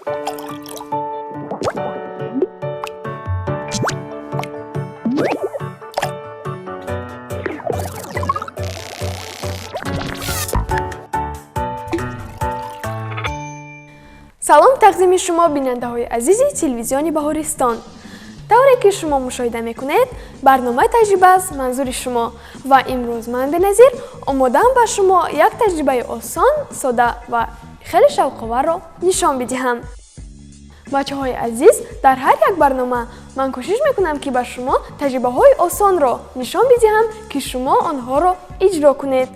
Салом тақдими шумо, бинандаҳои азизи телевизиони Баҳористон. Тавре ки шумо мушоҳида мекунед, барномаи таҷриба аст манзури шумо, ва имрӯз ман, Беназир, омодаам ба шумо як таҷрибаи осон, сода ва хеле шавқоварро нишон бидиҳам. Бачаҳои азиз, дар ҳар як барнома ман кӯшиш мекунам, ки ба шумо таҷрибаҳои осонро нишон бидиҳам, ки шумо онҳоро иҷро кунед.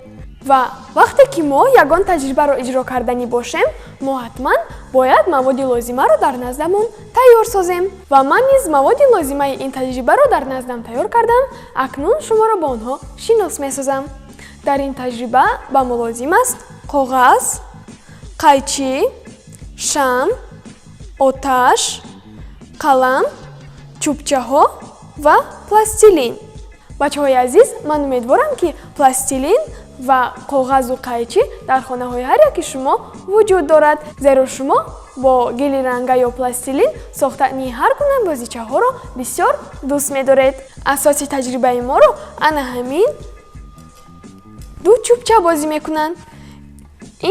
Ва вақте ки мо ягон таҷрибаро иҷро карданӣ бошем, мо ҳатман бояд маводи лозимаро дар наздамон тайёр созем. Ва ман низ маводи лозимаи ин таҷрибаро дар наздам тайёр кардам. Акнун шуморо бо онҳо шинос месозам. Дар ин таҷриба ба мо лозим аст коғаз, қайчӣ, шам, оташ, қалам, чӯбчаҳо ва пластилин. Бачаҳои азиз, ман умедворам, ки пластилин ва коғазу қайчӣ дар хонаҳои ҳар яки шумо вуҷуд дорад, зеро шумо бо гили ранга ё пластилин сохтани ҳар гуна бозичаҳоро бисёр дӯст медоред. Асоси таҷрибаи моро ана ҳамин ду чӯбча бозӣ мекунанд.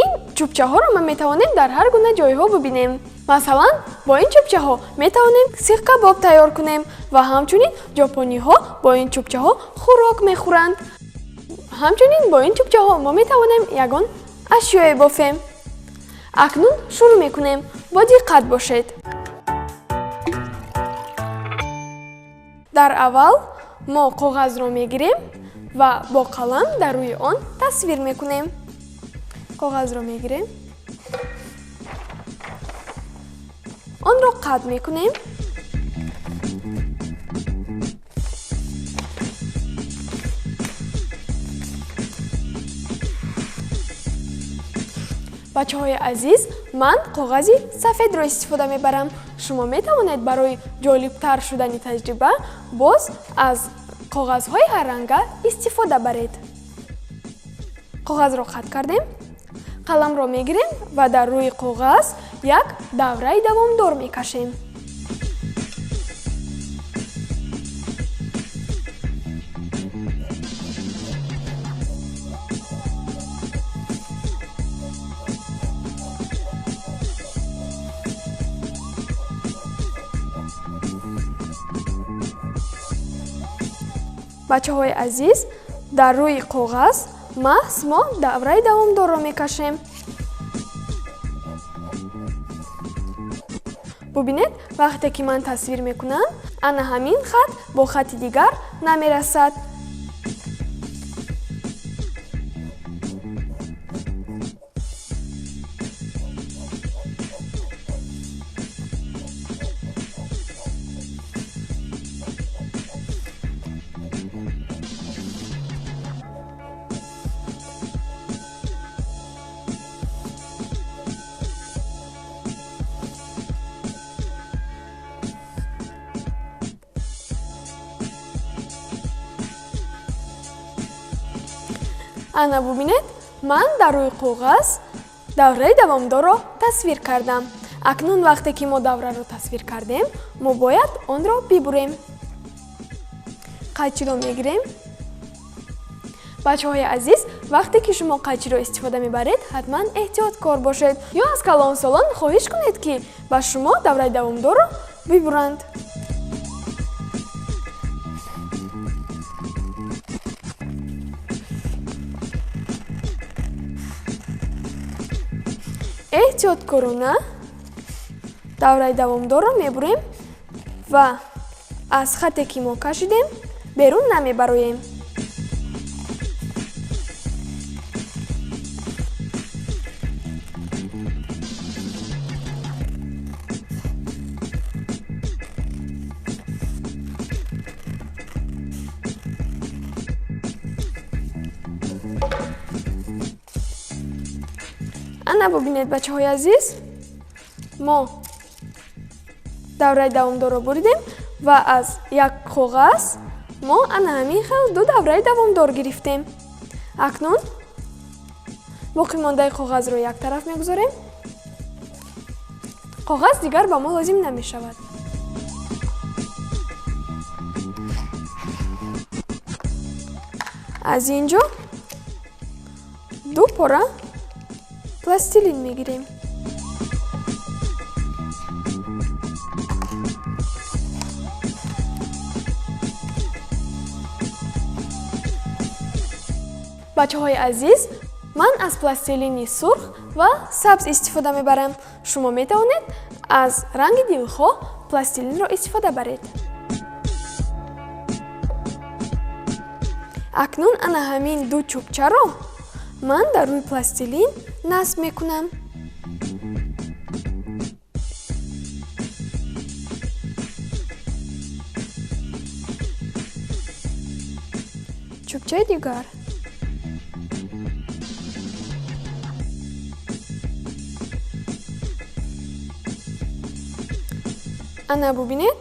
Ин чӯбчаҳоро мо метавонем дар ҳар гуна ҷойҳо бибинем. Масалан, бо ин чӯбчаҳо метавонем сихкабоб тайёр кунем ва ҳамчунин ҷопониҳо бо ин чӯбчаҳо хӯрок мехӯранд. Ҳамчунин бо ин чӯбчаҳо мо метавонем ягон ашёе бофем. Акнун шурӯъ мекунем, бо диққат бошед. Дар аввал мо коғазро мегирем ва бо қалам дар рӯи он тасвир мекунем. Коғазро мегирем, онро қат мекунем. Бачаҳои азиз, ман коғази сафедро истифода мебарам. Шумо метавонед барои ҷолибтар шудани таҷриба боз аз коғазҳои ҳарранга истифода баред. Коғазро қат кардем, қаламро мегирем ва дар рӯи коғаз як давраи давомдор мекашем. Бачаҳои азиз, дар рӯи коғаз маҳз мо давраи давомдорро мекашем. Бубинед, вақте ки ман тасвир мекунам, ана ҳамин хат бо хати дигар намерасад. Ана бубинед, ман дар рӯи коғаз давраи давомдорро тасвир кардам. Акнун вақте ки мо давраро тасвир кардем, мо бояд онро бибурем. Қайчиро мегирем. Бачаҳои азиз, вақте ки шумо қайчиро истифода мебаред, ҳатман эҳтиёткор бошед ё аз калонсолон хоҳиш кунед, ки ба шумо давраи давомдорро бибуранд. Эҳтиёткорона давраи давомдорро мебурем ва аз хате ки мо кашидем берун намебароем. Ана бубинед, бачаҳои азиз, мо давраи давомдорро буридем ва аз як коғаз мо ана ҳамин хел ду давраи давомдор гирифтем. Акнун боқимондаи коғазро як тараф мегузорем. Коғаз дигар ба мо лозим намешавад. Аз ин ҷо ду пора пластилин мегирем. Бачаҳои азиз, ман аз пластилини сурх ва сабз истифода мебарам. Шумо метавонед аз ранги дилхоҳ пластилинро истифода баред. Акнун ана ҳамин ду чӯбчаро ман дар рӯи пластилин насб мекунам. Чӯбчаи дигар. Ана бубинед,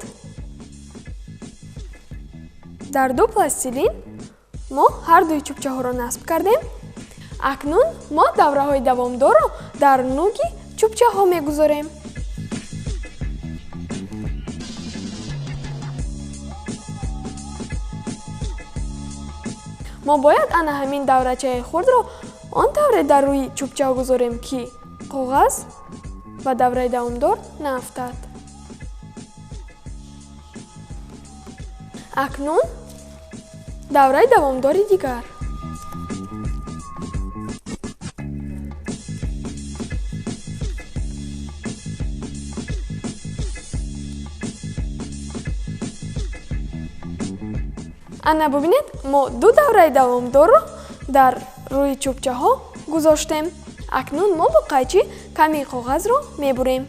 дар ду пластилин мо ҳар дуи чӯбчаҳоро насб кардем. Акнун мо давраҳои давомдорро дар нуги чӯбчаҳо мегузорем. Мо бояд ана ҳамин даврачаи хурдро он тавре дар рӯи чӯбча гузорем, ки коғаз ба давраи давомдор наафтад. Акнун давраи давомдори дигар. Ана бубинед, мо ду давраи давомдорро дар рӯи чӯбчаҳо гузоштем. Акнун мо бо қайчи ками коғазро мебурем.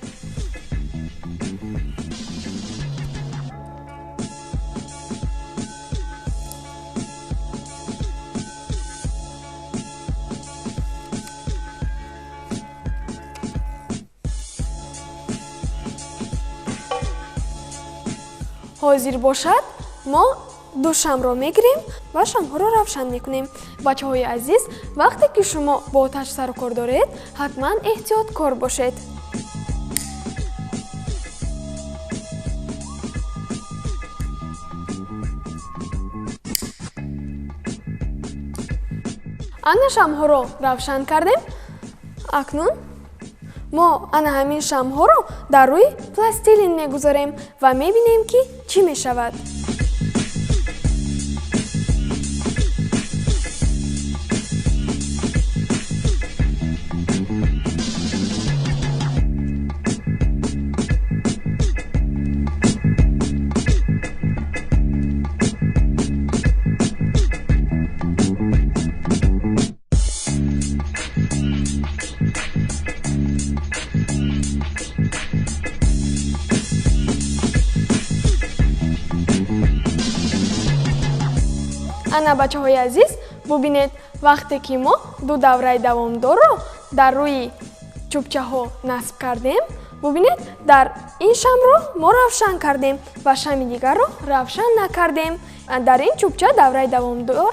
Ҳозир бошад, мо ду шамъро мегирем ва шамъҳоро равшан мекунем. Бачаҳои азиз, вақте ки шумо бо оташ сарукор доред, ҳатман эҳтиёткор бошед. Ана шамъҳоро равшан кардем. Акнун мо ана ҳамин шамъҳоро дар рӯи пластилин мегузорем ва мебинем, ки чӣ мешавад. Ана бачаҳои азиз, бубинед, вақте ки мо ду давраи давомдорро дар рӯи чӯбчаҳо насб кардем, бубинед, дар ин шамъро мо равшан кардем ва шамъи дигарро равшан накардем. Дар ин чӯбча давраи давомдор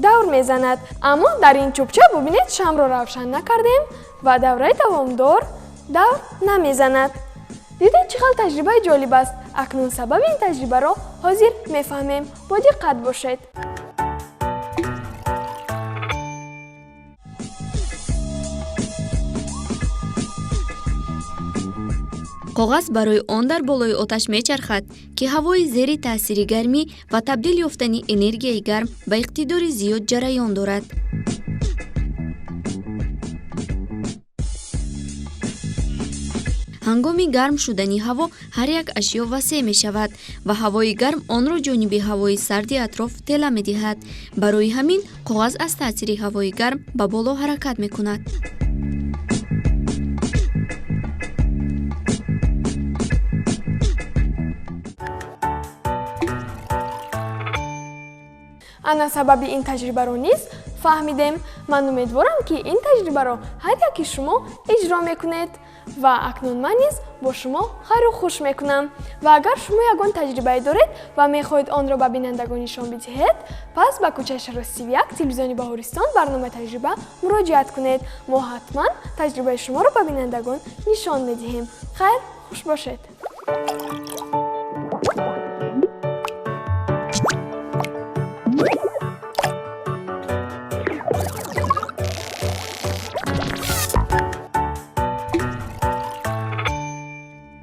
давр мезанад, аммо дар ин чӯбча бубинед, шамъро равшан накардем ва давраи давомдор давр намезанад. Дидед, чӣ хел таҷрибаи ҷолиб аст? Акнун сабаби ин таҷрибаро ҳозир мефаҳмем. Бо диққат бошед. Коғаз барои он дар болои оташ мечархад, ки ҳавои зери таъсири гармӣ ва табдил ёфтани энергияи гарм ба иқтидори зиёд ҷараён дорад. Ҳангоми гарм шудани ҳаво ҳар як ашё васеъ мешавад ва ҳавои гарм онро ҷониби ҳавои сарди атроф тела медиҳад. Барои ҳамин коғаз аз таъсири ҳавои гарм ба боло ҳаракат мекунад. Ана сабаби ин таҷрибаро низ фаҳмидем. Ман умедворам, ки ин таҷрибаро ҳар яки шумо иҷро мекунед ва акнун ман низ бо шумо хайру хуш мекунам. Ва агар шумо ягон таҷрибае доред ва мехоҳед онро ба бинандагон нишон бидиҳед, пас ба кӯчаи Шаро 31 телевизиони Баҳористон барномаи таҷриба муроҷиат кунед. Мо ҳатман таҷрибаи шуморо ба бинандагон нишон медиҳем. Хайр, Хуш бошед.